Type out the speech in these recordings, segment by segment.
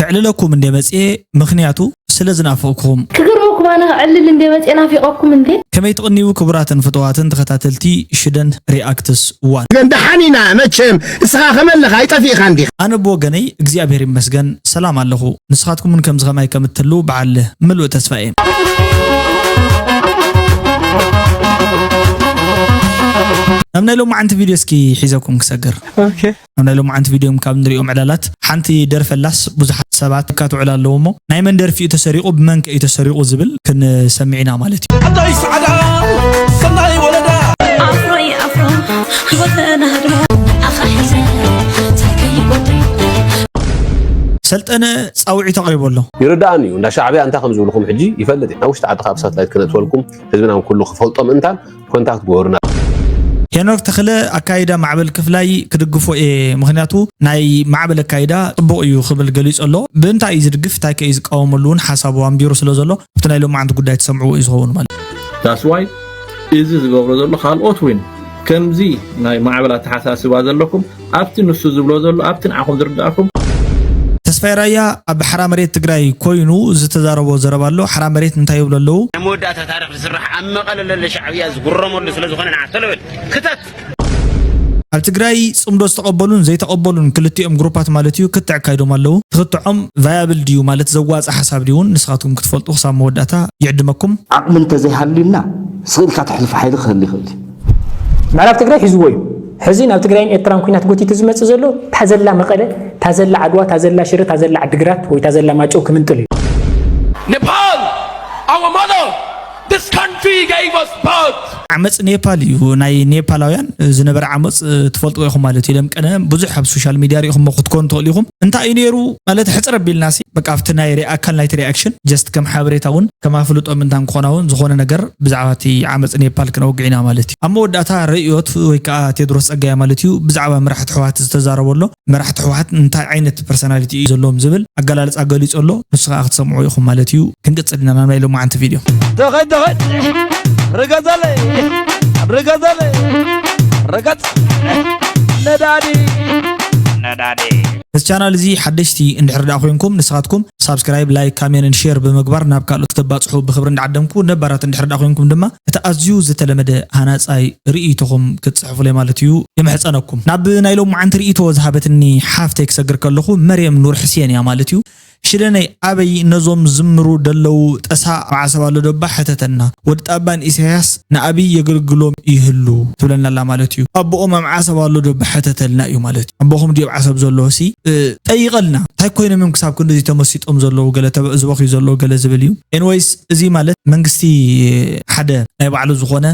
ክዕልለኩም እንደ መጽኤ፣ ምኽንያቱ ስለ ዝናፈቕኩም። ክገርመኩም ኣነ ክዕልል እንደ መጽኤ ናፊቐኩም እንደ። ከመይ ትቕንዩ ክቡራትን ፍቱዋትን ተኸታተልቲ ሽደን ሪኣክትስ ዋን? ግን ደሓን ኢና መቸም፣ እስኻ ከመለኻ ኣይጠፊእኻ እንዲኻ። ኣነ ብወገነይ እግዚኣብሔር ይመስገን ሰላም ኣለኹ። ንስኻትኩም እውን ከምዚ ኸማይ ከም እትህልዉ በዓል ምሉእ ተስፋ እየ። ናብ ናይ ሎማዓንቲ ቪድዮ እስኪ ሒዘኩም ክሰግር። ኦኬ። ኣብ ናይ ሎማዓንቲ ቪድዮም ካብ ንሪኦም ዕላላት ሓንቲ ደርፈላስ ብዙሓት ሰባት እካ ትውዕል ኣለዎ እሞ ናይ መን ደርፊ እዩ ተሰሪቑ ብመን ከ እዩ ተሰሪቑ ዝብል ክንሰምዕ ኢና ማለት እዩ። ኣዳይ ሰዓዳ ሰናይ ወለዳ ኣፍሮይ ኣፍሮ ህይወተና ህድሞ ኣኻ ሒዘ ተከይቦ ሰልጠነ ጻውዒት ኣቕሪቡ ኣሎ። ይርዳኣኒ እዩ እንዳ ሻዕብያ እንታይ ከም ዝብልኩም ሕጂ ይፈልጥ እየ። ኣብ ውሽጢ ዓዲ ካብ ሳትላይት ክነእትወልኩም ህዝብና ኩሉ ክፈልጦ ምእንታን ኮንታክት ግበሩና። ሄኖክ ተኽለ ኣካይዳ ማዕበል ክፍላይ ክድግፎ እየ፣ ምኽንያቱ ናይ ማዕበል ኣካይዳ ጽቡቕ እዩ ክብል ገሊጹ ኣሎ። ብእንታይ እዩ ዝድግፍ እንታይ ከ እዩ ዝቃወመሉ እውን ሓሳቡ ኣንቢሩ ስለ ዘሎ ኣብቲ ናይ ሎማዓንቲ ጉዳይ ትሰምዕዎ እዩ ዝኸውን ማለት እዩ። That's why እዚ ዝገብሮ ዘሎ ካልኦት እውን ከምዚ ናይ ማዕበል ኣተሓሳስባ ዘለኩም ኣብቲ ንሱ ዝብሎ ዘሎ ኣብቲ ንዓኹም ዝርዳእኩም ተስፋይ ራያ ኣብ ሓራ መሬት ትግራይ ኮይኑ ዝተዛረቦ ዘረባ ኣሎ። ሓራ መሬት እንታይ ይብሉ ኣለዉ? ናይ መወዳእታ ታሪኽ ዝስራሕ ኣብ መቐለ ለለ ሻዕብያ ዝጉረመሉ ስለ ዝኾነ ንዓ ተለበል ክተት ኣብ ትግራይ ጽምዶ ዝተቐበሉን ዘይተቐበሉን ክልቲኦም ግሩፓት ማለት እዩ ክትዕ ኣካይዶም ኣለዉ። ትኽትዖም ቫያብል ድዩ ማለት ዘዋጽእ ሓሳብ ድዩ እውን ንስኻትኩም ክትፈልጡ ክሳብ መወዳእታ ይዕድመኩም። ዓቕሚ እንተዘይሃልዩና ስቕ ኢልካ ተሕልፎ ሓይሊ ክህሉ ይኽእል እዩ። ምዕራብ ትግራይ ሒዝዎ እዩ። ሕዚ ናብ ትግራይን ኤርትራን ኩናት ጎቲቱ ዝመፅእ ዘሎ ታዘላ መቐለ፣ ታዘላ ዓድዋ፣ ታዘላ ሽረ፣ ታዘላ ዓድግራት ወይ ታዘላ ማጨው ክምንጥል እዩ። Nepal, our mother, this country gave us birth. ዓመፅ ኔፓል እዩ ናይ ኔፓላውያን ዝነበረ ዓመፅ ትፈልጥዎ ኢኹም ማለት እዩ ለምቀነ ብዙሕ ኣብ ሶሻል ሚድያ ሪኢኹሞ ክትኮኑ ትኽእሉ ኢኹም እንታይ እዩ ነይሩ ማለት ሕፅር ኣቢልና ሲ በቃ ኣብቲ ናይ ኣካል ናይቲ ሪኣክሽን ጀስት ከም ሓበሬታ እውን ከም ኣፍልጦ ምንታን ክኾና እውን ዝኾነ ነገር ብዛዕባ እቲ ዓመፅ ኔፓል ክነውግዕ ኢና ማለት እዩ ኣብ መወዳእታ ርእዮት ወይ ከዓ ቴድሮስ ፀጋይ ማለት እዩ ብዛዕባ መራሕቲ ሕወሓት ዝተዛረቦ ኣሎ መራሕቲ ህወሓት እንታይ ዓይነት ፐርሰናሊቲ እዩ ዘለዎም ዝብል ኣገላልፃ ገሊፁ ኣሎ። ንሱ ከዓ ክትሰምዑ ኢኹም ማለት እዩ። ክንቅፅል ኢና ናብ ናይ ሎማዓንቲ ቪድዮ። ተኸድ ተኸድ ርገፀለይ ርገፀለይ ርገፅ ነዳዲ ነዳዲ እዚ ቻናል እዚ ሓደሽቲ እንድሕር ደኣ ኮይንኩም ንስኻትኩም ሳብስክራይብ ላይክ ካሜንን ሼር ብምግባር ናብ ካልኦት ተባፅሑ ብክብሪ እንዳዓደምኩ ነባራት እንድሕር ደኣ ኮይንኩም ድማ እቲ ኣዝዩ ዝተለመደ ሃናፃይ ርእይቶኹም ክትፅሕፉለይ ማለት እዩ ይምሕፀነኩም። ናብ ናይ ሎማዓንቲ ርእይቶ ዝሃበትኒ ሓፍተይ ክሰግር ከለኹ መርየም ኑር ሕስየን እያ ማለት እዩ። ሽደነይ ኣበይ ነዞም ዝምሩ ደለዉ ጠሳ ኣብ ዓሰብ ኣሎ ዶ እባ ሕተተልና። ወዲ ጣባን ኢሳያስ ንኣብይ የገልግሎም ይህሉ ትብለና ኣላ ማለት እዩ። ኣቦኦም ኣብ ዓሰብ ኣሎ ዶ እባ ሕተተልና እዩ ማለት እዩ። ኣቦኹም ድዩ ኣብ ዓሰብ ዘሎ ሲ ጠይቐልና። እንታይ ኮይኖም እዮም ክሳብ ክንድዚ ተመሲጦም ዘለዉ ገለ ዝበኽዩ ዘለዉ ገለ ዝብል እዩ። ኤንወይስ እዚ ማለት መንግስቲ ሓደ ናይ ባዕሉ ዝኾነ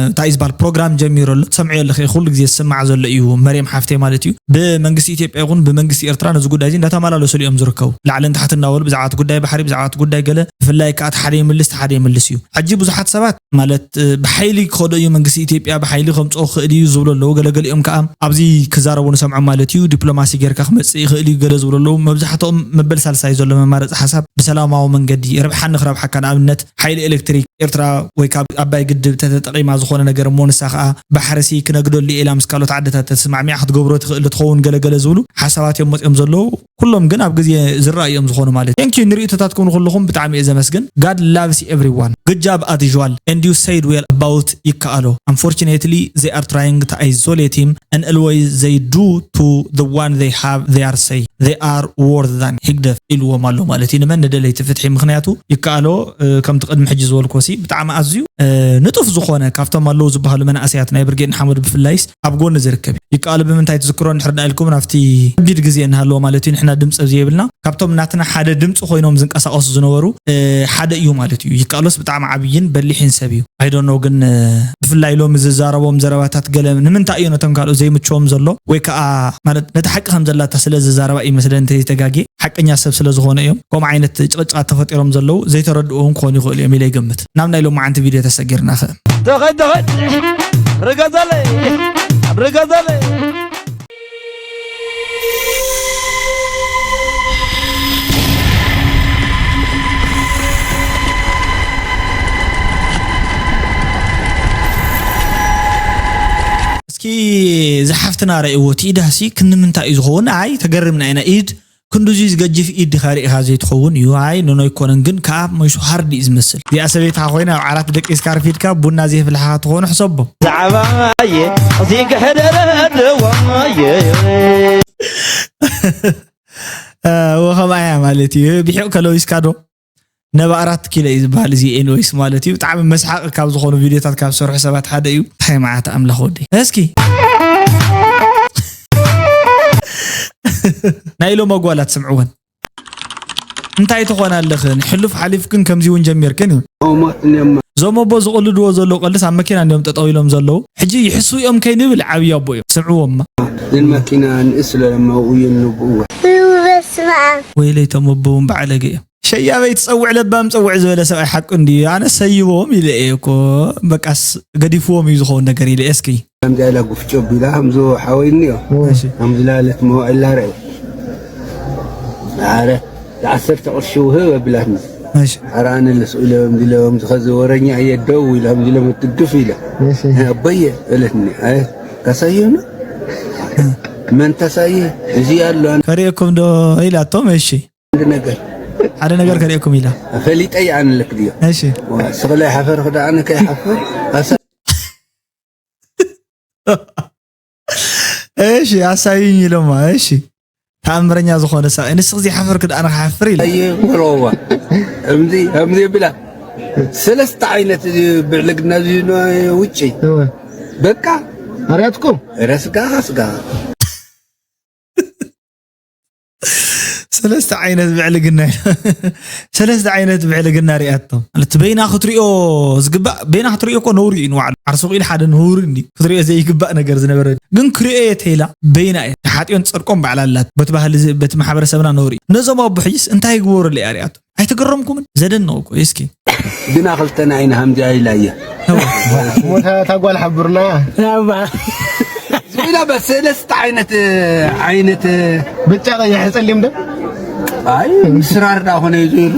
እንታይ እዩ ዝበሃል ፕሮግራም ጀሚሩ ኣሎ ትሰምዕዮ ኣለኺ ኩሉ ግዜ ዝስማዕ ዘሎ እዩ መርየም ሓፍተይ ማለት እዩ ብመንግስቲ ኢትዮጵያ ይኹን ብመንግስቲ ኤርትራ ነዚ ጉዳይ እዚ እንዳተመላለሱሉ እዮም ዝርከቡ ላዕልን ታሕቲ እናበሉ ብዛዕባ እቲ ጉዳይ ባሕሪ ብዛዕባ እቲ ጉዳይ ገለ ብፍላይ ከዓ እቲ ሓደ ይምልስ እቲ ሓደ ይምልስ እዩ ሕጂ ብዙሓት ሰባት ማለት ብሓይሊ ክኸዶ እዩ መንግስቲ ኢትዮጵያ ብሓይሊ ከምፅኦ ክኽእል እዩ ዝብሉ ኣለዉ ገለገሊኦም ከዓ ኣብዚ ክዛረቡ ንሰምዖም ማለት እዩ ዲፕሎማሲ ጌርካ ክመፅእ ይኽእል እዩ ገለ ዝብሉ ኣለዉ መብዛሕትኦም መበል ሳልሳይ ዘሎ መማረፂ ሓሳብ ብሰላማዊ መንገዲ ረብሓኒ ክረብሓካ ንኣብነት ሓይሊ ኤሌክትሪክ ኤርትራ ወይ ካብ ኣባይ ግድብ ተተጠቒማ ዝኾነ ነገር እሞ ንሳ ኸኣ ባሕርሲ ክነግደሉ ኢላ ምስ ካልኦት ዓድታት ተስማዕሚዓ ክትገብሮ ትኽእል ትኸውን ገለገለ ዝብሉ ሓሳባት እዮም መፂኦም ዘለዉ ኩሎም ግን ኣብ ግዜ ዝረኣዩ እዮም ዝኾኑ ማለት እዩ ንርእይቶታትኩም ንኩልኹም ብጣዕሚ እየ ዘመስግን God loves everyone good job as usual and you said well about ይከኣሎ unfortunately they are trying to isolate him and always they do to the one they have they are say they are worse than ህግደፍ ኢልዎም ኣሎ ማለት እዩ ንመን ንደለይቲ ፍትሒ ምክንያቱ ይከኣሎ ከምቲ ቅድሚ ሕጂ ዝበልኮ ሲ ብጣዕሚ ኣዝዩ ንጡፍ ዝኾነ ካብቶም ኣለዉ ዝበሃሉ መናእሰያት ናይ ብርጌድ ንሓመዱ ብፍላይስ ኣብ ጎኒ ዝርከብ እዩ ይከኣሎ ብምንታይ ትዝክሮ እንድሕር ዳ ኢልኩም ናብቲ ከቢድ ግዜ እናሃለዎ ማለት እዩ ንሕና ድምፂ ኣብዚ የብልና ካብቶም ናትና ሓደ ድምፂ ኮይኖም ዝንቀሳቀሱ ዝነበሩ ሓደ እዩ ማለት እዩ ይከኣሎስ ብጣዕሚ ዓብይን በሊሕን ሰብ እዩ I don't know ግን ብፍላይ ሎሚ ዝዛረቦም ዘረባታት ገለ ንምንታይ እዩ ነቶም ካልኦት ዘይምችዎም ዘሎ ወይ ከዓ ማለት ነቲ ሓቂ ከም ዘላታ ስለ ዝዛረባ እዩ መስለኒ እንተዘይተጋግየ ሓቀኛ ሰብ ስለ ዝኾነ እዮም ከምኡ ዓይነት ጭቕጭቓት ተፈጢሮም ዘለዉ ዘይተረድኡ እውን ክኾኑ ይኽእሉ እዮም ኢለ ይገምት ናብ ናይ ሎማዓንቲ ቪድዮ ተሰጊርና ኸ ተኸድ ተኸድ ርገዘለይ ርገዘለይ እስኪ ዝሓፍትና ረእይዎ እቲ ኢዳሲ ክንምንታይ እዩ ዝኸውን ኣይ ተገርምና ኢና ኢድ ክንድዚ ዝገጅፍ ኢድ ዲኻ ርኢኻ ዘይትኸውን እዩ። ኣይ፣ ኖኖ ኣይኮነን፣ ግን ከኣ መይሱ ሃርድ እዩ ዝመስል። እዚኣ ሰበይትኻ ኮይና ኣብ ዓራት ደቂስካ ኣርፊድካ ቡና ዘየፍልሓኻ ትኾኑ ሕሰቦ። ዛዕባየ እዚ ክሕደር ኣለዎ። እ፣ ወኸምኣ እያ ማለት እዩ። ብሒቕ ከለዊስካ ዶ? ነባ ኣራት ኪሎ እዩ ዝበሃል እዚ ኤንወይስ ማለት እዩ። ብጣዕሚ መስሓቂ ካብ ዝኾኑ ቪድዮታት ካብ ዝሰርሑ ሰባት ሓደ እዩ። እንታይ መዓት ኣምላኽ ወደይ። እስኪ ናይ ሎም ኣጓላት ስምዕወን። እንታይ ትኾና ኣለኽን? ሕሉፍ ሓሊፍክን ከምዚ እውን ጀሚርክን እዩ። ሞት እኒኦማ። እዞም ኣቦ ዝቕልድዎ ዘለዉ ቀልድስ ኣብ መኪና እንዲዮም ጠጠው ኢሎም ዘለዉ። ሕጂ ይሕሱ እዮም ከይንብል ዓብዪ ኣቦ እዮም። ስምዕዎማ። ግን መኪና ንእስ ለለማ ኣብኡ እዮም ንብእዎ። በስመ ኣብ። ወይለይ እቶም ኣቦ እውን በዓለገ እዮም። ሸያበይ ትጸውዕ ለባም ጸውዕ ዝበለ ሰብኣይ ሓቁ እንድዩ። ኣነ ሰይቦም ኢለ እየ እኮ። በቃስ ገዲፍዎም እዩ ዝኸውን ነገር ኢለ እየ እስኪ። ከምዚ ኢላ ጉፍጮ ቢላ፣ ከምዚ ሓወይ እኒኦ። እሺ። ከምዚ ላለት መዋዕላ ርአ። ኣረ፣ ዓሰርተ ቅርሺ ውህብ ኣቢላትኒ። እሺ። ኣረ፣ ኣነ ልስኡ ኢለ፣ ከምዚ ኢለ፣ ከምዚ ኸዚ ወረኛ እየ ደው ኢለ፣ ከምዚ ኢለ፣ ምትግፍ ኢለ። እሺ። ኣቦየ፣ በለትኒ። ኣይ፣ ካሳየ ነው? መን ታሳየ? እዚ ኣሎ። ከርእየኩም ዶ ኢላቶም? እሺ። ሓደ ነገር። ሓደ ነገር ከርእየኩም ኢላ። ፈሊጠ ይኣንለክ ድዮ? እሺ። ስቕለ ሓፈር ክዳ ኣነ ከይሓፍር። ኣሳ- እሺ፣ ኣሳይኝ ኢሎማ። እሺ። ተኣምረኛ ዝኾነ ሰብኣይ። ንስኽ ዘይሓፈርክ ደኣ ንኽሓፍር ኢለ። ኣየ፣ ወረዋ። እምዚ፣ እምዚ ብላ። ሰለስተ ዓይነት ብዕልግና እዚ ን-፣ ውጪ። እወ። በቃ። ኣርያትኩም? ረስጋ፣ ስጋ። ሰለስተ ዓይነት ብዕልግና ኢላ። ሰለስተ ዓይነት ብዕልግና ሪኣቶ። ማለት በይና ክትሪኦ ዝግባእ፣ በይና ክትሪኦ እኮ ነውሪ እዩ ንባዕሉ። ዓርሱ ቂል ሓደ ነውሪ እንዲ። ክትሪኦ ዘይግባእ ነገር ዝነበረ። ግን ክሪኦ እየ ተይላ በይና እየ። ተሓጢኦን ጸድቆም ባዕላ ኣላት። በቲ ባህሊ ዝ-፣ በቲ ማሕበረሰብና ነውሪ እዩ። ነዞም ኣቦ ሕጂስ እንታይ ይግበሩለይ እያ ሪኣቶ። ኣይተገረምኩምን? ዘደንቕ እኮ እዩ። እስኪ ግና ክልተ ንዓይኒ ሃምዚኣ ኢላ እያ። እሞ እታ፣ እታ ጓል ሓብሩና። ናባ። ዙይና በሰለስተ ዓይነት፣ ዓይነት ብጫ፣ ቀይሕ፣ ጸሊም ዶ? ኣይ፣ ምስራር ዳ ኾነ እዩ ዙይሩ።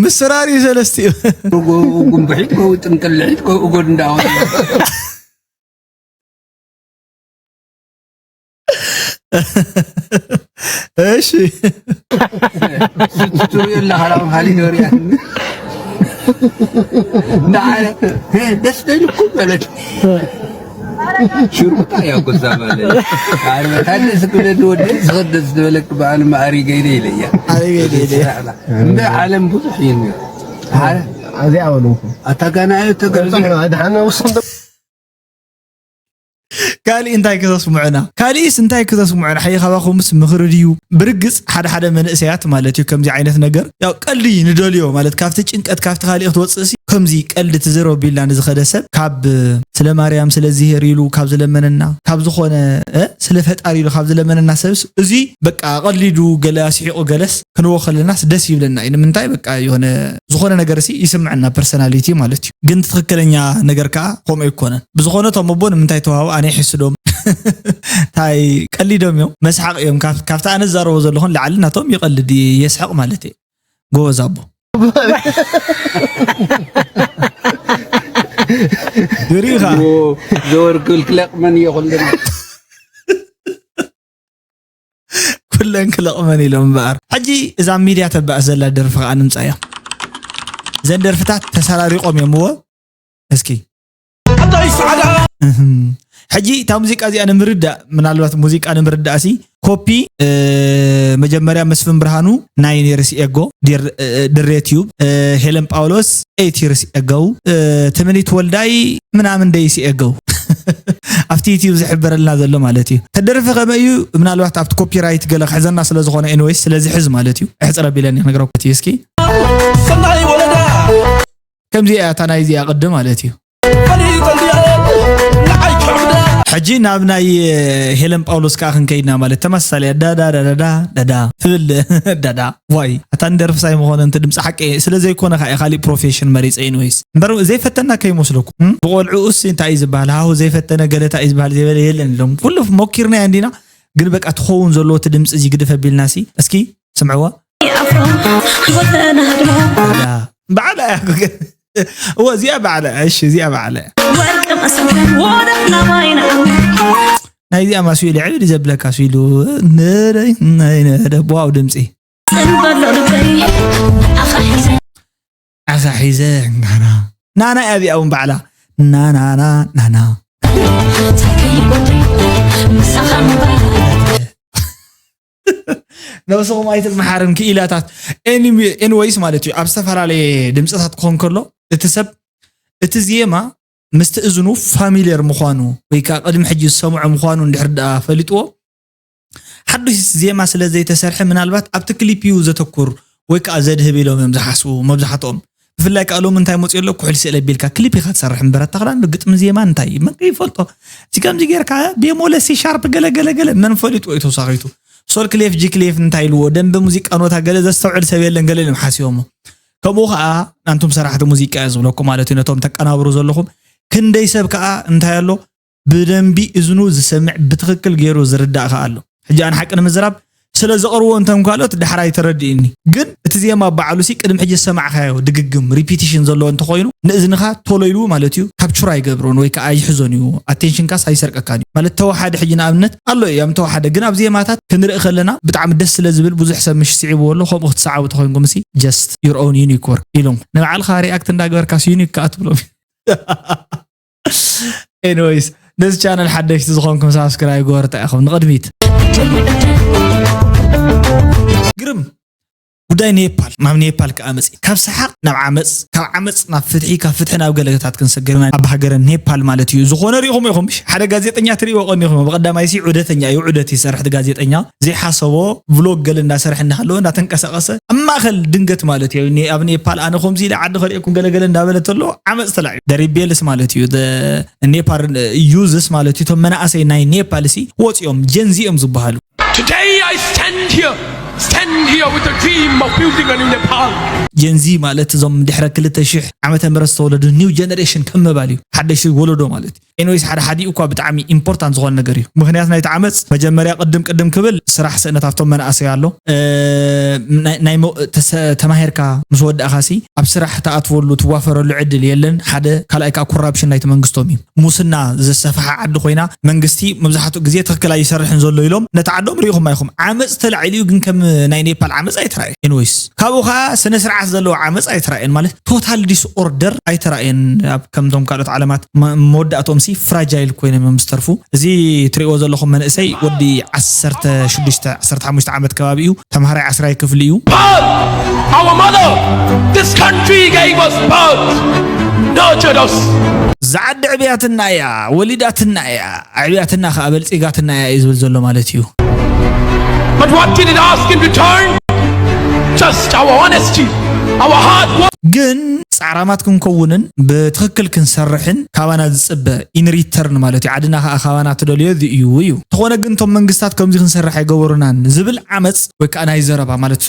ምስራር እዩ ሰለስቲኡ። ጉ-፣ ጉንብሒት ኮ፣ ጥንቅልሒት ኮ፣ ጎድ እንዳኾነ። እሺ። ስትሪኦ ኣለኻ፣ ላም ሃሊ ዶርያ። ንዓለ፣ "ሄ፣ ደስ ዶ ኢልኩም?" በለት። ሽሩጣ እያ እኮ እዛ ማለት። ኣርበ፣ ታዲያ ስግደድ ወደ ዝኸደስ ዝበለክ በዓል ማዕሪገ ኢለ ኢለያ። ኣሪገ ኢለ ኢለያ። እምበር ዓለም ብዙሕ እዩ እኒኦ። ኣዚኣ በልኩ። ኣታ ጋና እዩ ተገልጹ። ጽንሑ፣ ኣድሓነ ውስኹም ዶ- ካሊእ እንታይ ክተስምዑና? ካሊእስ እንታይ ክተስምዑና? ሓይ ካባኹምስ ምኽሪ ድዩ? ብርግጽ ሓደ ሓደ መንእሰያት ማለት እዩ ከምዚ ዓይነት ነገር፣ ያው ቀልዲ ንደልዮ ማለት ካብቲ ጭንቀት ካብቲ ካሊእ ክትወጽእሲ ከምዚ ቀልዲ ትዝረብ ቢልና ንዝኸደ ሰብ ካብ ስለ ማርያም ስለ እግዚኣብሔር ኢሉ ካብ ዝለመነና ካብ ዝኾነ፣ እ፣ ስለ ፈጣሪ ኢሉ ካብ ዝለመነና ሰብስ እዚ በቃ ቀሊዱ ገለ ኣስሒቑ ገለስ ክንዎ ከለናስ ደስ ይብለና እዩ። ንምንታይ በቃ የሆነ ዝኾነ ነገርሲ ይስምዐና ፐርሰናሊቲ ማለት እዩ። ግን ትኽክለኛ ነገር ከኣ ከምኡ ኣይኮነን። ብዝኾነ እቶም ኣቦ ንምንታይ ተዋህቡ ኣነ ይሕስዶም። እንታይ ቀሊዶም እዮም፣ መስሓቕ እዮም። ካብ-፣ ካብቲ ኣነ ዝዛረቦ ዘለኹ ንላዕሊ ናቶም ይቐልድ፣ የስሕቕ ማለት እዩ። ጎበዝ ኣቦ። ሪኢኻ? ዎ፣ ዘወርግል ክለቕመን እየ ኩልና። ኩለን ክለቕመን ኢሎም እምበኣር። ሕጂ እዛ ሚድያ ተባእስ ዘላ ደርፊ ከኣ ንምጻያ። እዘን ደርፍታት ተሰራሪቖም እዮም እዎ። እስኪ። ኣዳይ ሰዓዳ። እህም። ሕጂ እታ ሙዚቃ እዚኣ ንምርዳእ፣ ምናልባት ሙዚቃ ንምርዳእ ሲ ኮፒ፣ እ፣ መጀመርያ መስፍን ብርሃኑ ናይን ይርስ ኤጎ፣ ዲር-፣ እ፣ ድሬ ቲዩብ፣ እ፣ ሄለን ጳውሎስ ኤይት ይርስ ኤጎ፣ እ፣ ትምኒት ወልዳይ ምናምን ደይስ ኤጎ። ኣብቲ ዩቲዩብ ዝሕበረልና ዘሎ ማለት እዩ። ተደርፊ ከመይ እዩ? ምናልባት ኣብቲ ኮፒራይት ገለ ክሕዘና ስለ ዝኾነ፣ ኤኒዌይስ፣ ስለ ዝሕዝ ማለት እዩ። እሕጽር ኣቢለኒ ክነግረኩም እዩ። እስኪ። ሰናይ ወለዳ። ከምዚ እያ እታ ናይዚኣ ቅዲ ማለት እዩ። ፈሊጠ እንዲኣ ንዓይ ክዕብዳ። ሕጂ ናብ ናይ ሄለን ጳውሎስ ከኣ ክንከይድና ማለት ተመሳሳሊ እያ። ዳዳ ዳዳ ዳዳ ትብል። ዳዳ ዋይ፣ ኣታ ንደርፍስ ኣይምኾነን እቲ ድምፂ ሓቂ ስለ ዘይኮነ ከኣ እየ ካሊእ ፕሮፌሽን መሪፀ። ኤኒዌይስ፣ እምበር ዘይፈተና ከይመስለኩም። እም? ብቆልዑኡስ እንታይ እዩ ዝበሃል? ሃሁ ዘይፈተነ ገለ እንታይ እዩ ዝበሃል? ዘይበለ የለን ኢሎም። ኩሉ ሞኪርናዮ እንዲና፣ ግን በቃ ትኸውን ዘለዎ እቲ ድምፂ እዚ ግድፍ ኣቢልናሲ። እስኪ ስምዕዋ። ኣፍሮ ህይወተና ሃድሞ። ያ፣ በዓላ እያ። እወ፣ እዚኣ በዓላ እያ። እሺ፣ እዚኣ በዓላ እያ። ወርቂ መሰረት ወደብ ናባይና። ናይዚኣ ማስዊሉ ዕብድ ዘብለካ ስዊሉ። ነደይ ናይ ነደ ዋው ድምፂ። ጽንበሎ ልበይ ኣኻሒዘ ዓሳ ሒዘ ናና ናና እያ እዚኣ እውን ባዕላ ናናና ናና ከይጎድል ምሳኻ ምባል ነብስኹም ኣይትመሓርን ክኢላታት። ኤኒወይስ ማለት እዩ ኣብ ዝተፈላለየ ድምፅታት ክኾን ከሎ እቲ ሰብ እቲ ዜማ ምስቲ እዝኑ ፋሚሊየር ምዃኑ ወይ ከዓ ቅድሚ ሕጂ ዝሰምዖ ምዃኑ እንድሕር ደኣ ፈሊጥዎ ሓዱሽ ዜማ ስለ ዘይተሰርሐ ምናልባት ኣብቲ ክሊፕ እዩ ዘተኩር ወይ ከዓ ዘድህብ ኢሎም እዮም ዝሓስቡ መብዛሕትኦም። ብፍላይ ከዓ ሎም እንታይ መፅኡ ኣሎ ኩሕል ስእለ ቢልካ ክሊፕ ኢካ ትሰርሕ እምበር ኣታ ክዳን ግጥሚ ዜማ እንታይ መን ይፈልጦ? እዚ ከምዚ ጌርካ ቤሞለ ሲ ሻርፕ ገለ ገለ ገለ መን ፈሊጥዎ እዩ ተውሳኺቱ? ሶል ክሌፍ ጂ ክሌፍ እንታይ ኢልዎ ደንበ ሙዚቃ ኖታ ገለ ዘስተውዕል ሰብ የለን ገለ ኢሎም ሓሲቦሞ። ከምኡ ከዓ ናንቱም ሰራሕቲ ሙዚቃ እየ ዝብለኩም ማለት እዩ ነቶም ተቀናብሩ ዘለኹም። ክንደይ ሰብ ከዓ እንታይ ኣሎ ብደንቢ እዝኑ ዝሰምዕ ብትኽክል ገይሩ ዝርዳእ ከዓ ኣሎ። ሕጂ ኣነ ሓቂ ንምዝራብ ስለ ዘቕርቦ እንተም ካልኦት ዳሕራይ ተረድእኒ። ግን እቲ ዜማ በዓሉ ሲ ቅድሚ ሕጂ ዝሰማዕካዮ ድግግም ሪፒቲሽን ዘለዎ እንተኾይኑ ንእዝንኻ ቶሎ ኢሉ ማለት እዩ ካፕቹር ኣይገብሮን ወይ ከዓ ኣይሕዞን እዩ ኣቴንሽንካስ ኣይሰርቀካን እዩ ማለት ተወሓደ ሕጂ ንኣብነት ኣሎ እዩ ያም ተወሓደ ግን ኣብ ዜማታት ክንርኢ ከለና ብጣዕሚ ደስ ስለ ዝብል ብዙሕ ሰብ ምሽ ስዒብዎ ኣሎ ከምኡ ክትሰዓቡ ተኾይንኩም ሲ just your own unique work ኢሎም ንባዕልኻ ሪኣክት እንዳገበርካስ ዩኒክ ከዓ ትብሎም Anyways ነዚ ቻነል ሓደሽቲ ዝኾንኩም ሳብስክራይብ ግበሩ እንታይ ኢኹም ንቕድሚት ግርም ጉዳይ ኔፓል ናብ ኔፓል ከዓ መፂ ካብ ሰሓቅ ናብ ዓመፅ ካብ ዓመፅ ናብ ፍትሒ ካብ ፍትሒ ናብ ገለታት ክንሰገር ኢና ኣብ ሃገረ ኔፓል ማለት እዩ ዝኾነ ሪኢኹም ኢኹም ምሽ ሓደ ጋዜጠኛ ትሪእዎ ቀኒኹም ብቀዳማይ ሲ ዑደተኛ እዩ ዑደት ይሰርሕ እቲ ጋዜጠኛ ዘይሓሰቦ ቭሎግ ገለ እንዳሰርሐ እንዳሃለወ እንዳተንቀሳቀሰ ኣብ ማእከል ድንገት ማለት እዩ ኣብ ኔፓል ኣነ ከምዚ ኢለ ዓዲ ከርእየኩም ገለገለ እንዳበለ ተሎ ዓመፅ ተላዕዩ ደሪቤልስ ማለት እዩ ኔፓል ዩዝስ ማለት እዩ እቶም መናእሰይ ናይ ኔፓል ሲ ወፂኦም ጀንዚ እዮም ዝበሃሉ Today I stand here, stand here with a dream of building a new Nepal. ጀንዚ ማለት እዞም ድሕረ ክልተ ሽሕ ዓመተ ምህረት ዝተወለዱ ኒው ጀነሬሽን ከም ምባል እዩ ሓደሽ ወለዶ ማለት እዩ ኤንወይስ ሓደ ሓዲኡ እኳ ብጣዕሚ ኢምፖርታንት ዝኾነ ነገር እዩ ምክንያት ናይቲ ዓመፅ መጀመርያ ቅድም ቅድም ክብል ስራሕ ስእነት ኣብቶም መናእሰይ ኣሎ ተማሂርካ ምስ ወዳእካ ሲ ኣብ ስራሕ ተኣትወሉ ትዋፈረሉ ዕድል የለን ሓደ ካልኣይ ከዓ ኮራፕሽን ናይቲ መንግስቶም እዩ ሙስና ዘሰፍሓ ዓዲ ኮይና መንግስቲ መብዛሕትኡ ግዜ ትክክል ኣይሰርሕን ዘሎ ኢሎም ነቲ ዓዶም ሪኢኹም ኣይኹም ዓመፅ ተላዒሉ እዩ ግን ከም ናይ ኔፓል ዓመፅ ኣይተራእየን ኤንወይስ ካብኡ ከዓ ስነ ስርዓት ዘለዎ ዓመፅ ኣይተራእየን ማለት ቶታል ዲስኦርደር ኣይተራእየን ኣብ ከምቶም ካልኦት ዓለማት መወዳእቶም ሲ ፍራጃይል ኮይኖም እዮም ዝተርፉ እዚ ትሪእዎ ዘለኹም መንእሰይ ወዲ ዓሰርተ ሽዱሽተ ዓሰርተ ሓሙሽተ ዓመት ከባቢ እዩ ተምሃራይ ዓስራይ ክፍሊ እዩ Our mother, this country gave us birth, nurtured us. ዝዓዲ ዕብያትና እያ ወሊዳትና እያ ዕብያትና ከዓ በልፂጋትና እያ እዩ ዝብል ዘሎ ማለት እዩ But what did it ask in return? Just our honesty, our hard work. ግን ፃራማት ክንከውንን ብትክክል ክንሰርሕን ካባና ዝፅበ ኢንሪተርን ማለት እዩ ዓድና ከዓ ካባና ትደልዮ እዚ እዩ እዩ ተኾነ ግን እቶም መንግስታት ከምዚ ክንሰርሕ ኣይገበሩናን ዝብል ዓመፅ ወይ ከዓ ናይ ዘረባ ማለት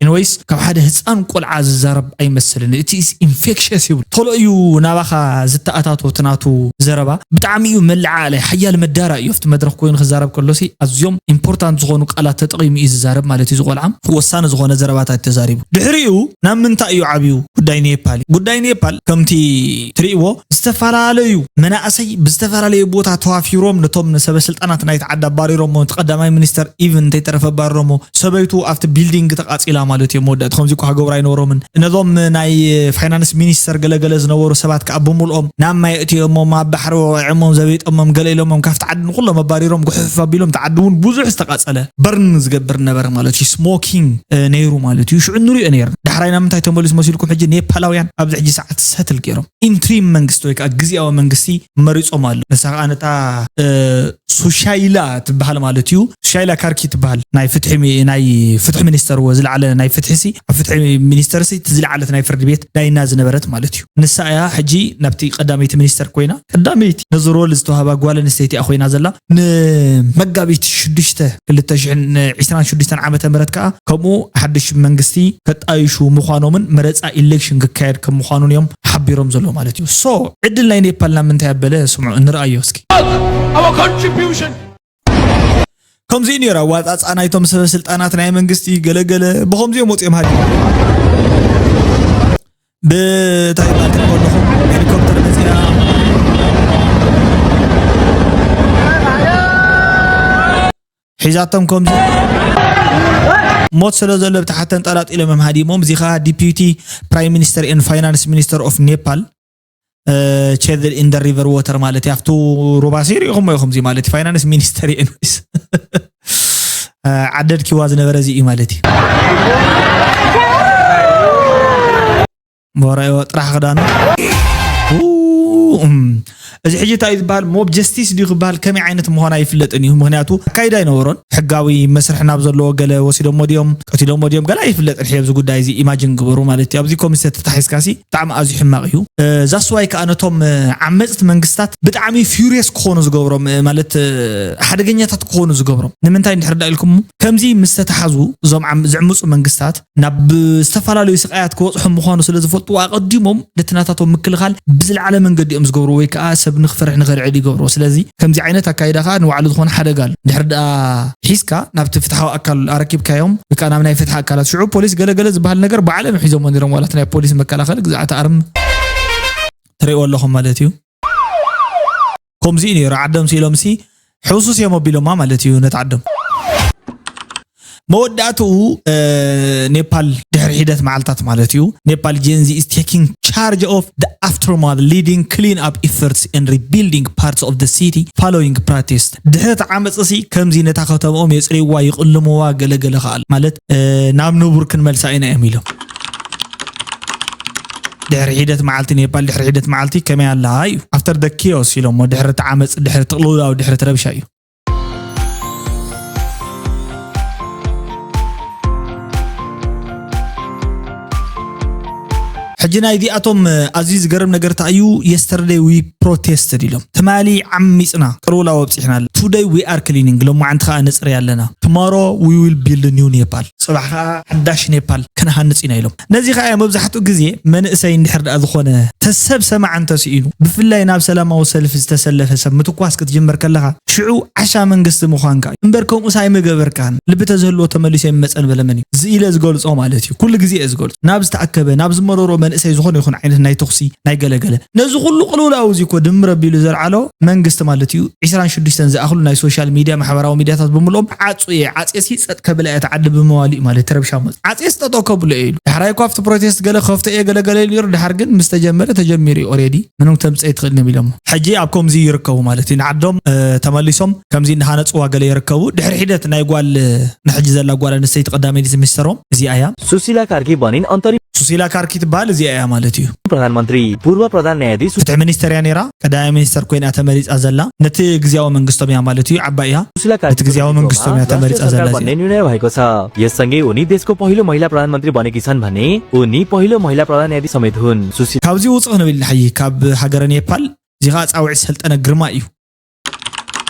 ኢንወይስ ካብ ሓደ ህፃን ቆልዓ ዝዛረብ ኣይመስልን እቲ ኢንፌክሽስ ይብሉ ቶሎ እዩ ናባኻ ዝተኣታቶ ትናቱ ዘረባ ብጣዕሚ እዩ መለዓለ ሓያል መዳራ እዩ ኣብቲ መድረክ ኮይኑ ክዛረብ ከሎሲ ኣዝዮም ኢምፖርታንት ዝኾኑ ቃላት ተጠቒሙ እዩ ዝዛረብ ማለት እዩ ዝቆልዓ ወሳኒ ዝኾነ ዘረባታት ተዛሪቡ ድሕሪኡ ናብ ምንታይ እዩ ዓብዩ ጉዳይ ኔፓል ጉዳይ ኔፓል ከምቲ ትርእይዎ ዝተፈላለዩ መናእሰይ ብዝተፈላለየ ቦታ ተዋፊሮም ነቶም ሰበ ስልጣናት ናይቲ ዓዲ ኣባሪሮሞ እቲ ቀዳማይ ሚኒስተር ኢቭን እንተይተረፈ ኣባሪሮሞ ሰበይቱ ኣብቲ ቢልዲንግ ተቃፂላ ማለት እዮም መወዳእቲ ከምዚ እኳ ክገብሩ ኣይነበሮምን ነዞም ናይ ፋይናንስ ሚኒስተር ገለገለ ዝነበሩ ሰባት ከዓ ብምልኦም ናብ ማይ እትዮሞም ኣብ ባሕሪ ወቂዖሞም ዘቢጦሞም ገለ ኢሎሞም ካብቲ ዓዲ ንኩሎም ኣባሪሮም ጉሕፍ ኣቢሎም እቲ ዓዲ እውን ብዙሕ ዝተቃፀለ በርን ዝገብር ነበረ ማለት እዩ ስሞኪንግ ነይሩ ማለት እዩ ሽዑ ንሪኦ ነይርና ዳሕራይ ናብ ምንታይ ተመሊሱ መሲልኩም ሕጂ ኔፓላውያን ኣብዚ ሕጂ ሰዓት ሰትል ገይሮም ኢንትሪም መንግስቲ ወይ ከዓ ግዝያዊ መንግስቲ መሪፆም ኣሎ ንሳ ከዓ ነታ ሱሻይላ ትበሃል ማለት እዩ ሱሻይላ ካርኪ ትበሃል ናይ ፍትሒ ናይ ፍትሒ ሚኒስተር ዝለዓለ ናይ ፍትሒ ሲ ኣብ ፍትሒ ሚኒስተር ሲ ዝለዓለት ናይ ፍርዲ ቤት ዳይና ዝነበረት ማለት እዩ ንሳ እያ ሕጂ ናብቲ ቀዳመይቲ ሚኒስተር ኮይና ቀዳመይቲ ነዚ ሮል ዝተዋህባ ጓል ኣንስተይቲ እያ ኮይና ዘላ ንመጋቢት ሽዱሽተ ክልተ ሽሕን ዕስራን ሽዱሽተን ዓመተ ምህረት ከዓ ከምኡ ሓድሽ መንግስቲ ከጣይሹ ምዃኖምን መረፃ ኢሌክሽን ክካየድ ከም ምዃኑን እዮም ሓቢሮም ዘለዉ ማለት እዩ so ዕድል ናይ ኔፓል ናብ ምንታይ ኣበለ ስምዑ እንርኣዮ እስኪ Our contribution. ከምዚ እዩ ነይሩ ኣዋፃፃ ናይቶም ሰበ ስልጣናት ናይ መንግስቲ ገለገለ ብከምዚኦም ወፂኦም ሃዲ ብታይ ባል ትሪእዎ ኣለኹም ሄሊኮፕተር መፅያ ሒዛቶም ከምዚ ሞት ስለ ዘሎ ብታሕቲ ተንጠላጢሎም እዮም ሃዲሞም። እዚ ከዓ ዲፒቲ ፕራይም ሚኒስተር ኤን ፋይናንስ ሚኒስተር ኦፍ ኔፓል ቼድል ኢን ሪቨር ዎተር ማለት እዩ። ኣብቱ ሩባ ሲ ሪኢኹሞ ኢኹም። እዚ ማለት ፋይናንስ ሚኒስተር እዩ። ኤንዌይስ ዓደድ ኪዋ ዝነበረ እዚ እዩ ማለት እዩ። ወራዮ ጥራሕ ክዳኑ እዚ ሕጂ እንታይ እዩ ዝበሃል? ሞብ ጀስቲስ ድዩ ክበሃል? ከመይ ዓይነት ምዃኑ ኣይፍለጥን እዩ። ምክንያቱ ኣካይዳ ኣይነበሮን። ሕጋዊ መስርሕ ናብ ዘለዎ ገለ ወሲዶሞ ድዮም ቀቲሎሞ ድዮም ገለ ኣይፍለጥን። ሕዚ ኣብዚ ጉዳይ እዚ ኢማጅን ግበሩ ማለት እዩ። ኣብዚ ኮሚቴ ተታሒዝካ ሲ ብጣዕሚ ኣዝዩ ሕማቕ እዩ። ዛስዋይ ከዓ ነቶም ዓመፅቲ መንግስታት ብጣዕሚ ፊሪየስ ክኾኑ ዝገብሮም ማለት ሓደገኛታት ክኾኑ ዝገብሮም ንምንታይ እንድሕር ዳ ኢልኩም ከምዚ ምስ ተተሓዙ እዞም ዝዕምፁ መንግስታት ናብ ዝተፈላለዩ ስቃያት ክበፅሖም ምዃኑ ስለ ዝፈልጡ ኣቐዲሞም ነቲ ናታቶም ምክልኻል ብዝለዓለ መንገዲ እዮም ዝገብሩ ወይ ከዓ ሰብ ንክፈርሕ ንክርዕድ ይገብሩ። ስለዚ ከምዚ ዓይነት ኣካይዳ ከዓ ንባዕሉ ዝኾነ ሓደጋ ኣሎ። ድሕር ደኣ ሒዝካ ናብቲ ፍትሓዊ ኣካል ኣረኪብካዮም ወይ ከዓ ናብ ናይ ፍትሒ ኣካላት ሽዑ ፖሊስ ገለገለ ዝበሃል ነገር ባዕሎም ሒዞሞ ነይሮም ዋላት ናይ ፖሊስ መከላኸሊ ግዛዕቲ ኣርም ትርእይዎ ኣለኹም ማለት እዩ። ከምዚ እዩ ነይሩ ዓዶም ሲኢሎም ሲ ሕሱስ እዮም ኣቢሎማ ማለት እዩ ነቲ ዓዶም። መወዳእትኡ ኔፓል ድሕሪ ሒደት መዓልታት ማለት እዩ ኔፓል ጀንዚ is taking charge of the aftermath leading clean up efforts and rebuilding parts of the city following protest ድሕሪ ተዓመፅሲ ከምዚ ነታ ከተምኦም የፅርይዋ ይቕልምዋ ገለገለ ከኣል ማለት ናብ ንቡር ክንመልሳ ኢና እዮም ኢሎም። ድሕሪ ሒደት መዓልቲ ኔፓል ድሕሪ ሒደት መዓልቲ ከመይ ኣላ እዩ after the chaos ኢሎሞ ድሕሪ ተዓመፅ ድሕሪ ትቕልውላው ድሕሪ ትረብሻ እዩ። ሕጂ ናይ እዚኣቶም ኣዝዩ ዝገርም ነገር እንታይ እዩ? Yesterday we protested ኢሎም ትማሊ ዓሚፅና ቅልውላው ኣብፂሕና ኣሎ። Today we are cleaning ሎማዓንቲ ከዓ ነፅሪ ኣለና። Tomorrow we will build new ኔፓል ጽባሕ ከዓ ሓዳሽ ኔፓል ክንሃንፅ ኢና ኢሎም። ነዚ ከዓ መብዛሕትኡ ግዜ መንእሰይ እንድሕር ደኣ ዝኾነ ተሰብ ሰማዕ እንተስኢኑ ብፍላይ ናብ ሰላማዊ ሰልፊ ዝተሰለፈ ሰብ ምትኳስ ክትጅምር ከለኻ ሽዑ ዓሻ መንግስቲ ምዃንካ እዩ እምበር ከምኡስ ኣይምገበርካን ልቢ ተዝህልዎ ተመሊሱ ኣይምመፀን በለ መን እዩ ኢለ ዝገልፆ ማለት እዩ። ኩሉ ግዜ እየ ዝገልፆ ናብ ዝተኣከበ ናብ ዝመረሮ መንእሰይ ዝኾነ ይኹን ዓይነት ናይ ተኹሲ ናይ ገለገለ ነዚ ኩሉ ቅልውላው እዚ እኮ ድምር ኣቢሉ ዘልዓሎ መንግስቲ ማለት እዩ። ዕስራን ሽዱሽተን ዝኣኽሉ ናይ ሶሻል ሚድያ ማሕበራዊ ሚድያታት ብምልኦም ዓፁ እየ ዓፅየሲ ጸጥ ከብላ እየ ተዓዲ ብምባሉ እዩ ማለት ተረብሻ መፅ ዓፅየስ ጠጠው ከብሎ እየ ኢሉ። ዳሕራይ እኮ ኣብቲ ፕሮቴስት ገለ ከፍቶ እየ ገለገለ ኢሉ ነይሩ። ድሓር ግን ምስ ተጀመረ ተጀሚሩ እዩ ኦሬዲ ምንም ተምፀ ይትኽእል እዮም ኢሎሞ። ሕጂ ኣብ ከምዚ ይርከቡ ማለት እዩ። ንዓዶም ተመሊሶም ከምዚ እናሃነፅዋ ገለ ይርከቡ። ድሕሪ ሒደት ናይ ጓል ንሕጂ ዘላ ጓል ኣንስተይቲ ቀዳመይቲ ሚኒስተሮም እዚኣ እያ። Susila Karki Banin Antari ሱሲላ ካርኪ ትበሃል እዚኣ እያ ማለት እዩ። Pradhan Mantri Purva Pradhan Nyayadhish ፍትሒ ሚኒስተር እያ ነይራ። ቀዳማይ ሚኒስተር ኮይና ተመሪፃ ዘላ ነቲ ግዝያዊ መንግስቶም እያ ማለት እዩ። ዓባይ እያ። Susila Karki ነቲ ግዝያዊ መንግስቶም እያ ተመሪፃ ዘላ እዚኣ። Banin Nyayadhish Bhai Kosa Yes Sange Uni Desko Pohilo Mahila Pradhan Mantri Bani Kisan Bhane Uni Pohilo Mahila Pradhan Nyayadhish Samet Hun Susila ካብዚ ውፅእ ክንብል ንሓይ ካብ ሃገረ ኔፓል እዚ ከዓ ፃውዒት ሰልጠነ ግርማ እዩ።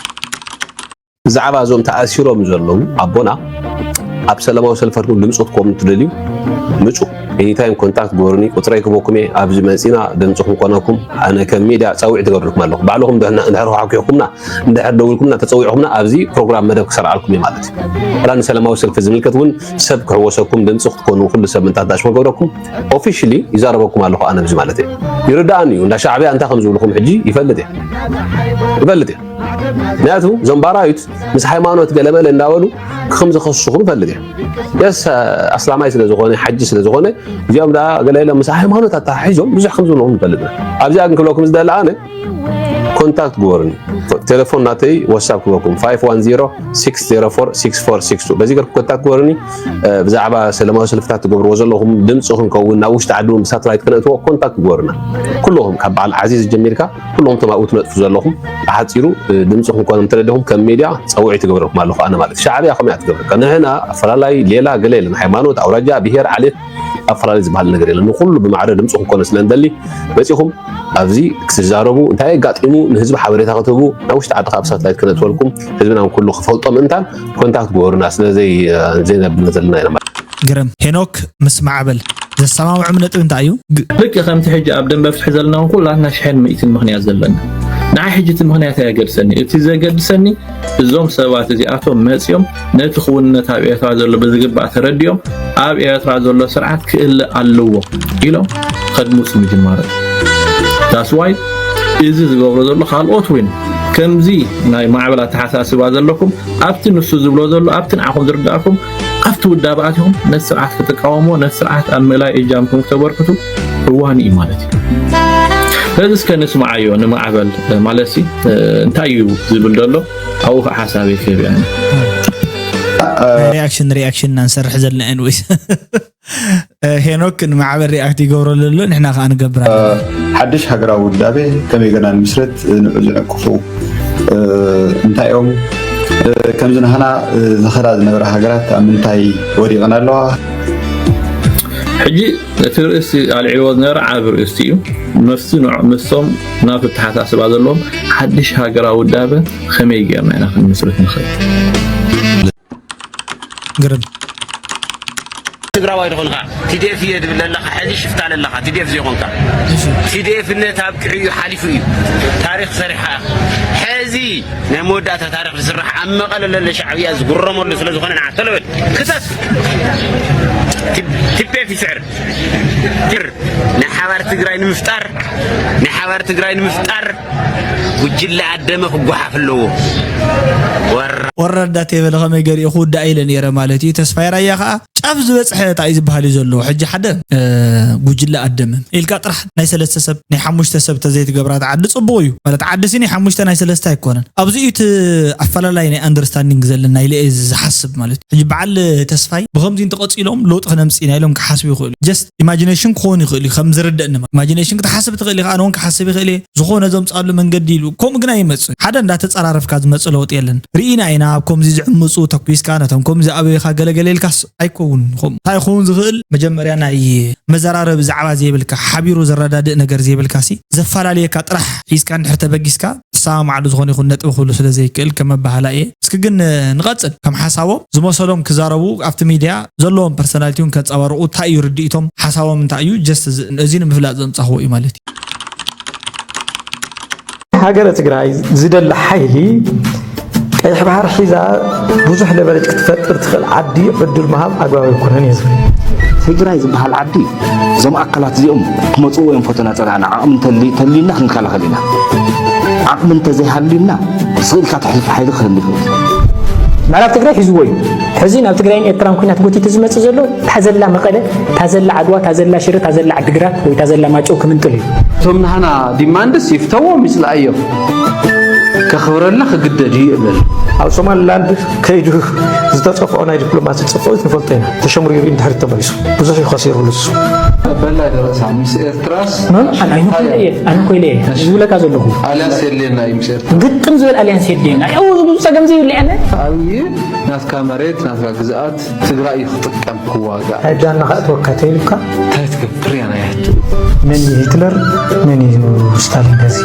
ብዛዕባ እዞም ተኣሲሮም ዘለዉ ኣቦና ኣብ ሰላማዊ ሰልፈርኩም ድምፂ ክትኮኑ ትደልዩ ምፁ። ኤኒታይም ኮንታክት ግበሩኒ፣ ቁፅረይ ክበኩም እየ። ኣብዚ መፂና ድምፂ ክንኮነኩም ኣነ ከም ሚድያ ፃውዒት እገብረልኩም ኣለኹ። ባዕልኹም እንድሕር ኳሕኪሕኩምና እንድሕር ደዊልኩምና ተፀዊዕኩምና ኣብዚ ፕሮግራም መደብ ክሰርዓልኩም እየ ማለት እዩ። ዋላ ንሰላማዊ ሰልፊ ዝምልከት እውን ሰብ ክሕወሰኩም ድምፂ ክትኮኑ ኩሉ ሰብ ምንታት ዳሽ ክገብረኩም ኦፊሽሊ ይዛረበኩም ኣለኹ ኣነ ብዚ ማለት እየ። ይርድኣኒ እዩ እንዳ ሻዕብያ እንታይ ከም ዝብልኹም ሕጂ ይፈልጥ እየ ይፈልጥ እየ። ምክንያቱ እዞም ባራዩት ምስ ሃይማኖት ገለመለ እንዳበሉ ከም ዝኸስኹም እፈልጥ እየ። የስ ኣስላማይ ስለ ዝኾነ ሓጂ ስለ ዝኾነ እዚኦም ደኣ ገለ ኢሎም ምስ ሃይማኖት ኣተሓሒዞም ብዙሕ ከም ዝብልኹም ንፈልጥ ኢና። ኣብዚኣ ግን ክብለኩም ዝደሊ ኣነ ኮንታክት ግበሩኒ። ቴሌፎን ናተይ ዋትሳፕ ክበኩም five one zero six zero four six four six two በዚ ገርኩም ኮንታክት ግበሩኒ። ብዛዕባ ሰላማዊ ሰልፍታት ትገብርዎ ዘለኹም ድምፂ ክንከውን ናብ ውሽጢ ዓዲ እውን ብሳተላይት ክነእትዎ ኮንታክት ግበሩና። ኩልኹም ካብ በዓል ዓዚዝ ጀሚርካ ኩልኹም እቶም ኣብኡ ትነጥፉ ዘለኹም ብሓፂሩ ድምፂ ክንኮን እንተደሊኹም ከም ሚድያ ፀውዒት ይገብረልኩም ኣለኹ ኣነ ማለት ሻዕብያ ከምኡ እያ ትገብረካ ንሕና ኣፈላላይ ሌላ ገለ የለን ሃይማኖት ኣውራጃ ብሄር ዓሌት ኣፈላላይ ዝበሃል ነገር የለን ንኩሉ ብማዕረ ድምፂ ክንኮነ ስለ ንደሊ መፂኹም ኣብዚ ክትዛረቡ እንታይ ኣጋጢሙ ንህዝቢ ሓበሬታ ክትህቡ ናብ ውሽጢ ዓዲ ካብ ሳትላይት ክነእትወልኩም ህዝብና ኩሉ ክፈልጦ ምእንታን ኮንታክት ግበሩና ስለ ዘይነብልና ዘለና ኢና ማለት ግርም ሄኖክ ምስ ማዕበል ዘሰማምዖም ነጥቢ እንታይ እዩ? ልክዕ ከምቲ ሕጂ ኣብ ደንበ ፍትሒ ዘለና እውን ኩላትና ሽሕን ሚእትን ምኽንያት ዘለና። ንዓይ ሕጂ እቲ ምኽንያት ኣየገድሰኒ። እቲ ዘገድሰኒ እዞም ሰባት እዚኣቶም መፂኦም ነቲ ክውንነት ኣብ ኤርትራ ዘሎ ብዝግባእ ተረዲኦም ኣብ ኤርትራ ዘሎ ስርዓት ክእለ ኣለዎ ኢሎም ከድምፁ ምጅማሮም። That's why እዚ ዝገብሮ ዘሎ ካልኦት እውን ከምዚ ናይ ማዕበል ኣተሓሳስባ ዘለኩም ኣብቲ ንሱ ዝብሎ ዘሎ ኣብቲ ንዓኹም ዝርዳእኩም ኣብቲ ውዳበ ኣትኹም ነቲ ስርዓት ክትቃወሞ ነቲ ስርዓት ኣብ ምእላይ እጃምኩም ክተበርክቱ እዋን እዩ ማለት እዩ። ስለዚ እስከ ንስምዓዮ ንማዕበል ማለት ሲ እንታይ እዩ ዝብል ዘሎ ኣብኡ ከዓ ሓሳበይ ክህብ እየ። ሪያክሽን ሪያክሽን ኢና ንሰርሕ ዘለና። ኤንወይስ ሄኖክ ንማዕበል ሪኣክት ይገብሮ ዘሎ ንሕና ከዓ ንገብር። ሓድሽ ሃገራዊ ውዳቤ ከመይ ገና ንምስረት ንዑ ዝዕቅፉ እንታይ እዮም? ከምዚ ናህና ዝኸዳ ዝነበራ ሃገራት ኣብ ምንታይ ወዲቕን ኣለዋ? ሕጂ እቲ ርእሲ ኣልዒልዎ ዝነበረ ዓቢ ርእሲ እዩ። ምስቲ ንሶም ናብቲ ኣተሓሳስባ ዘለዎም ሓድሽ ሃገራዊ ውዳበ ከመይ ጌርና ኢና ክንምስርት ንኽእል? ግርም ትግራዋይ ዶ ኾንኻ? ቲዲኤፍ እየ ድብል ኣለኻ። ሕዚ ሽፍታ ኣለኻ። ቲዲኤፍ ዘይኾንካ። ቲዲኤፍነት ኣብቂዑ እዩ፣ ሓሊፉ እዩ። ታሪኽ ሰሪሓ። ሕዚ ናይ መወዳእታ ታሪኽ ዝስራሕ ኣብ መቐለ ለለ ሻዕብያ ዝጉረመሉ ስለ ዝኾነ ንዓ ተለበል ክተት ቲፒኤፍ ይስዕር። ትር ናይ ሓባር ትግራይ ንምፍጣር ናይ ሓባር ትግራይ ንምፍጣር ጉጅለ ኣደመ ክጓሓፍ ኣለዎ። ወራ ወረዳ ቴበለ ከመይ ገሪኡ ክውዳእ ኢለ ነይረ ማለት እዩ። ተስፋይ ራያ ከዓ ጫፍ ዝበፅሐ እንታይ እዩ ዝበሃል እዩ ዘለዎ። ሕጂ ሓደ ጉጅለ ኣደመ ኢልካ ጥራሕ ናይ ሰለስተ ሰብ ናይ ሓሙሽተ ሰብ ተዘይትገብራ ዓዲ ፅቡቕ እዩ ማለት ዓዲ ሲ ናይ ሓሙሽተ ናይ ሰለስተ ኣይኮነን። ኣብዚ እዩ እቲ ኣፈላላይ ናይ ኣንደርስታንዲንግ ዘለና ኢለ እየ ዝሓስብ ማለት እዩ። ሕጂ በዓል ተስፋይ ብከምዚ እንተቐፂሎም ለውጢ ክነምፅእ ኢና ኢሎም ክሓስቡ ይኽእሉ። ጀስት ኢማጂኔሽን ክኸውን ይኽእል እዩ ከም ዝርደእኒ ማለት ኢማጂኔሽን ክትሓስብ ትኽእል ኢኻ ኣነ እውን ክሓስብ ይኽእል እየ ዝኾነ ዘምፅኣሉ መንገዲ ኢሉ ከምኡ ግን ኣይመፅእ ሓደ እንዳተፀራረፍካ ዝመፅእ ለውጢ የለን ርኢና ኢና ኣብ ከምዚ ዝዕምፁ ተኲስካ ነቶም ከምዚ ኣበይኻ ገለገለ ኢልካስ ኣይከውን ከምኡ እንታይ ክኸውን ዝኽእል መጀመርያ ናይ መዘራረቢ ዛዕባ ዘይብልካ ሓቢሩ ዘረዳድእ ነገር ዘይብልካ ሲ ዘፈላለየካ ጥራሕ ሒዝካ እንድሕር ተበጊስካ ዝሰማማዓሉ ዝኾነ ይኹን ነጥቢ ክህሉ ስለ ዘይክእል ከም ኣበሃህላ እየ። እስኪ ግን ንቐጽል። ከም ሓሳቦም ዝመሰሎም ክዛረቡ ኣብቲ ሚድያ ዘለዎም ፐርሰናሊቲ እውን ከንጸባርቑ እንታይ እዩ ርድኢቶም ሓሳቦም እንታይ እዩ just እዚ ንምፍላጥ ዘምጻኽዎ እዩ ማለት እዩ። ሃገረ ትግራይ ዝደሊ ሓይሊ ቀይሕ ባሕሪ ሒዛ ብዙሕ ለቨሬጅ ክትፈጥር ትኽእል ዓዲ ዕድል ምሃብ ኣግባብ ኣይኮነን እየ ዝብል። ትግራይ ዝበሃል ዓዲ እዞም ኣካላት እዚኦም ክመፅዎ እዮም ፈተና ፀናዕና ዓቕሚ እንተሊ- ተልዩና ክንከላኸል ኢና። ዓቕሚ እንተዘይሃልዩና ስቕ ኢልካ ተሕልፎ ሓይሊ ክህሉ ይኽእል። ምዕራብ ትግራይ ሒዝዎ እዩ። ሕዚ ናብ ትግራይን ኤርትራን ኲናት ጎቲቱ ዝመፅእ ዘሎ እታ ዘላ መቐለ፣ እታ ዘላ ዓድዋ፣ እታ ዘላ ሽረ፣ እታ ዘላ ዓዲግራት ወይ እታ ዘላ ማጨው ክምንጥል እዩ። እቶም ናህና ዲማንድስ ይፍተዎም ይፅላእዮም ከኽብረላ ክግደድ እዩ እብል። ኣብ ሶማሊላንድ ከይዱ ዝተፀፍዖ ናይ ዲፕሎማሲ ፅፍዒት ንፈልጦ ኢና። ተሸምሪሩ እዩ እንድሕር ተመሊሱ ብዙሕ እዩ ከሲሩ ንሱ። በላይ ደረሳ ምስ ኤርትራስ ኣነ ኮይለ እየ ኣነ ኮይለ እየ ዝብለካ ዘለኹ። ኣልያስ የድልየና እዩ ምስ ኤርትራ። ግጥም ዝበል ኣልያንስ የድልየና። ያው ብዙ ፀገም ዘይብለ ኣነ። ኣብይ ናትካ መሬት ናትካ ግዝኣት ትግራይ እዩ ክጥቀም ክዋጋእ። ኣዳና ከእትወካ ተይልካ እንታይ ትገብር እያ ናይ ሕቶ። መን እዩ ሂትለር መን እዩ ስታሊን ሕዚ?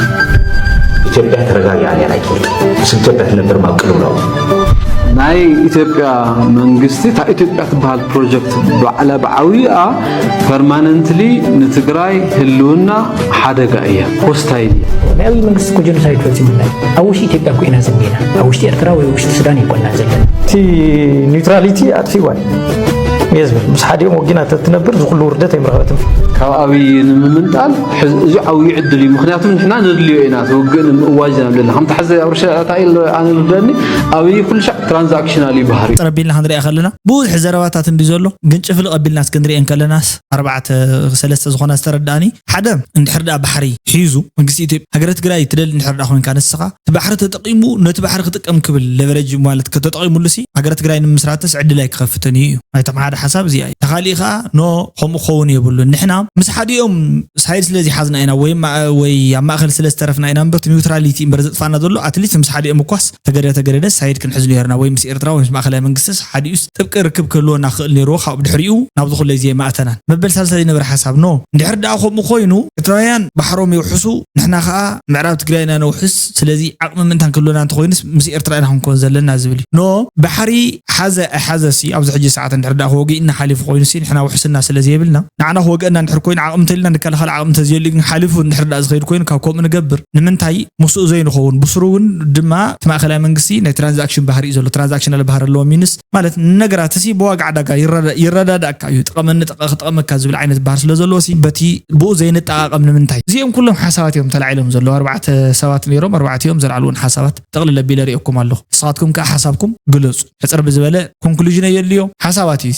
ኢትዮጵያ ተረጋጊኣ እያ ናይ ኬክ ምስ ኢትዮጵያ ትነብር ማብ ቅልውላው ናይ ኢትዮጵያ መንግስቲ እታ ኢትዮጵያ ትበሃል ፕሮጀክት ባዕላ ብዓብይኣ ፐርማነንትሊ ንትግራይ ህልውና ሓደጋ እያ ሆስታይል እያ ናይ ኣብይ መንግስቲ እኮ ጀኖሳይድ ፈፂሙና እዩ ኣብ ውሽጢ ኢትዮጵያ እኮ ኢና ዘለና ኣብ ውሽጢ ኤርትራ ወይ ውሽጢ ሱዳን ይኮና ዘለና እቲ ኒውትራሊቲ ኣጥፊዋ እዩ እየ ዝብል ምስ ሓዲኦም ወጊና ተትነብር ዝኩሉ ውርደት ኣይምረኸበትን ካብ ኣብይ ንምምንጣል እዚ ዓብዩ ዕድል እዩ ምክንያቱ ንሕና ነድልዮ ኢና እቲ ውግእ ንምእዋጅ ኢና ዘለና ከምቲ ሓዚ ኣብ ርሻ ኣታኢል ኣነ ዝብለኒ ኣብይ ኩሉ ሻዕ ትራንዛክሽናል እዩ ባህሪ ጠረቢልና ክንሪኣ ከለና ብዙሕ ዘረባታት እንዲ ዘሎ ግን ጭፍልቕ ኣቢልና እስክንሪኤን ከለናስ ኣርባዕተ ሰለስተ ዝኾና ዝተረዳእኒ ሓደ እንድሕር ደኣ ባሕሪ ሒዙ መንግስቲ ኢትዮጵያ ሃገረ ትግራይ ትደሊ እንድሕር ደኣ ኮይንካ ንስኻ እቲ ባሕሪ ተጠቒሙ ነቲ ባሕሪ ክጥቀም ክብል ለቨረጅ ማለት ከተጠቒሙሉ ሲ ሃገረ ትግራይ ንምስራትስ ዕድል ኣይክኸፍትን እዩ እዩ ናይቶም ሓደ ሓሳብ እዚኣ እዩ ተኻሊእ ከዓ ኖ ከምኡ ክኸውን የብሉን ንሕና ምስ ሓዲኦም ሳይድ ስለ ዝሓዝና ኢና ወይ ወይ ኣብ ማእኸል ስለ ዝተረፍና ኢና እምበር ኒውትራሊቲ እምበር ዘጥፋና ዘሎ ኣትሊስት ምስ ሓዲኦም እኳስ ተገደ ተገደደ ሳይድ ክንሕዝ ነርና ወይ ምስ ኤርትራ ወይ ምስ ማእኸላይ መንግስትስ ሓዲኡስ ጥብቂ ርክብ ክህልወና ክኽእል ነይርዎ ካብ ድሕሪኡ ናብዚ ኩለይ ዜማ ኣተናን መበል ሳልሳይ ዝነበረ ሓሳብ ኖ እንድሕር ደኣ ከምኡ ኮይኑ ኤርትራውያን ባሕሮም የውሕሱ ንሕና ከዓ ምዕራብ ትግራይና ነውሕስ ስለዚ ዓቕሚ ምእንታን ክህልወና እንተኮይኑስ ምስ ኤርትራ ኢና ክንኮን ዘለና ዝብል እዩ ኖ ባሕሪ ሓዘ ኣይሓዘ ሲ ኣብዚ ሕጂ ሰዓት እንድሕር ደኣ ክወግእና ሓሊፉ ኮይኑ ሲ ንሕና ውሕስና ስለ ዘይብልና ንዓና ክወግአና እንድሕር ኮይኑ ዓቕሚ እንተልና ንከላኸል ዓቕሚ እንተዘየሉ ግን ሓሊፉ እንድሕር ዳኣ ዝኸይድ ኮይኑ ካብ ከምኡ ንገብር ንምንታይ ምስኡ ዘይንኸውን ብስሩ እውን ድማ እቲ ማእኸላይ መንግስቲ ናይ ትራንዛክሽን ባህሪ እዩ ዘሎ ትራንዛክሽናል ባህሪ ኣለዎ ሚንስ ማለት ንነገራት ሲ ብዋጋ ዕዳጋ ይረዳዳእካ እዩ ጥቐመኒ ክጠቐመካ ዝብል ዓይነት ባህር ስለ ዘለዎ ሲ በቲ ብኡ ዘይንጠቃቐም ንምንታይ እዚኦም ኩሎም ሓሳባት እዮም ተላዒሎም ዘለዉ ኣርባዕተ ሰባት ነይሮም ኣርባዕቲኦም ዘለዓልውን ሓሳባት ጠቕልል ኣቢለ ርእየኩም ኣለኹ ንስኻትኩም ከዓ ሓሳብኩም ግለፁ ሕፅር ብዝበለ ኮንክሉዥን የድልዮ ሓሳባት እዩ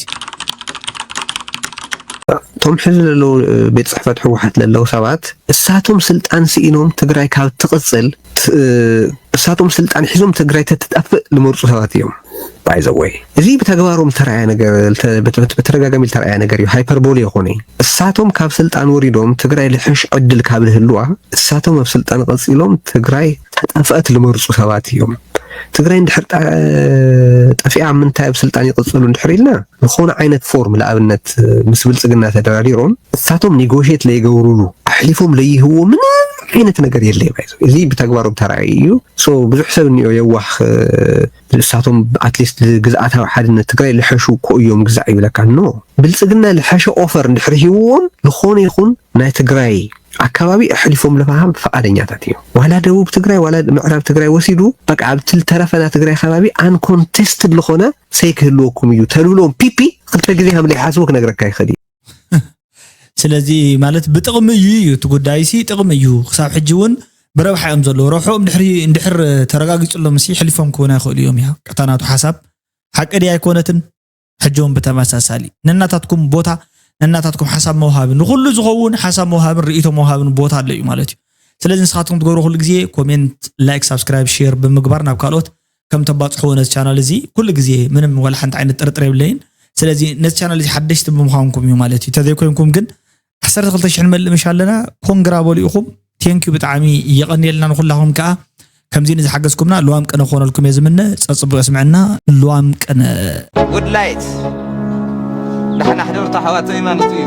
ቶም ሕዚ ዘለዉ ቤት ፅሕፈት ህወሓት ዘለዉ ሰባት እሳቶም ስልጣን ስኢኖም ትግራይ ካብ ትቕፅል እሳቶም ስልጣን ሒዞም ትግራይ ተትጠፍእ ዝመርፁ ሰባት እዮም ባይዘወይ እዚ ብተግባሮም ተረኣየ ነገር ብተደጋጋሚ ዝተረኣየ ነገር እዩ ሃይፐርቦሊ የኾነ እሳቶም ካብ ስልጣን ወሪዶም ትግራይ ልሕሽ ዕድል ካብ ዝህልዋ እሳቶም ኣብ ስልጣን ቀፂሎም ትግራይ ተጠፍአት ዝመርፁ ሰባት እዮም ትግራይ እንድሕር ጠፊኣ ምንታይ ኣብ ስልጣን ይቕፅሉ እንድሕር ኢልና ዝኾነ ዓይነት ፎርም ንኣብነት ምስ ብልፅግና ተደራዲሮም እሳቶም ኔጎሽት ለይገብሩሉ ኣሕሊፎም ለይህዎ ምንም ዓይነት ነገር የለ እዚ ብተግባሮም ተራእዩ እዩ ብዙሕ ሰብ እኒኦ የዋህ እሳቶም ኣትሊስት ግዝኣታዊ ሓድነት ትግራይ ልሐሹ እኮ እዮም ግዛዕ ይብለካ ኖ ብልፅግና ልሐሸ ኦፈር እንድሕር ሂብዎም ዝኾነ ይኹን ናይ ትግራይ ኣካባቢ ኣሕሊፎም ለምሃብ ፍቓደኛታት እዮም ዋላ ደቡብ ትግራይ ዋላ ምዕራብ ትግራይ ወሲዱ በቃ ኣብቲ ዝተረፈና ትግራይ ከባቢ ኣንኮንቴስትድ ዝኾነ ሰይ ክህልወኩም እዩ ተልብሎም ፒፒ ክልተ ግዜ ከም ዘይሓስቡ ክነግረካ ይኽእል እዩ ስለዚ ማለት ብጥቕሚ እዩ እዩ እቲ ጉዳይ ሲ ጥቕሚ እዩ ክሳብ ሕጂ እውን ብረብሓ እዮም ዘለዉ ረብሕኦም ድሕሪ እንድሕር ተረጋጊፅሎም ሲ ሕሊፎም ክውን ኣይኽእሉ እዮም እያ ቀታናቱ ሓሳብ ሓቂ ድያ ኣይኮነትን ሕጂ እውን ብተመሳሳሊ ነናታትኩም ቦታ ነናታትኩም ሓሳብ መውሃቢ ንኩሉ ዝኸውን ሓሳብ መውሃብን ርእቶ መውሃብን ቦታ ኣሎ እዩ ማለት እዩ ስለዚ ንስኻትኩም ትገብሩ ኩሉ ግዜ ኮሜንት ላይክ ሳብስክራይብ ሼር ብምግባር ናብ ካልኦት ከም ተባፅሕዎ ነዚ ቻናል እዚ ኩሉ ግዜ ምንም ዋላ ሓንቲ ዓይነት ጥርጥር የብለይን ስለዚ ነዚ ቻናል እዚ ሓደሽቲ ብምዃንኩም እዩ ማለት እዩ ተዘይኮይንኩም ግን ዓሰርተ ክልተ ሽሕ ንመልእ ምሽ ኣለና ኮንግራ በሉ ኢኹም ቴንኪዩ ብጣዕሚ የቐንየልና ንኩላኹም ከዓ ከምዚ ንዝሓገዝኩምና ልዋም ቅነ ክኾነልኩም እየ ዝምነ ፀፅቡቅ የስምዐና ልዋም ቅነ ጉድ ላይት ዳሕና ሕደርቱ ኣሕዋተይ ማለት እዩ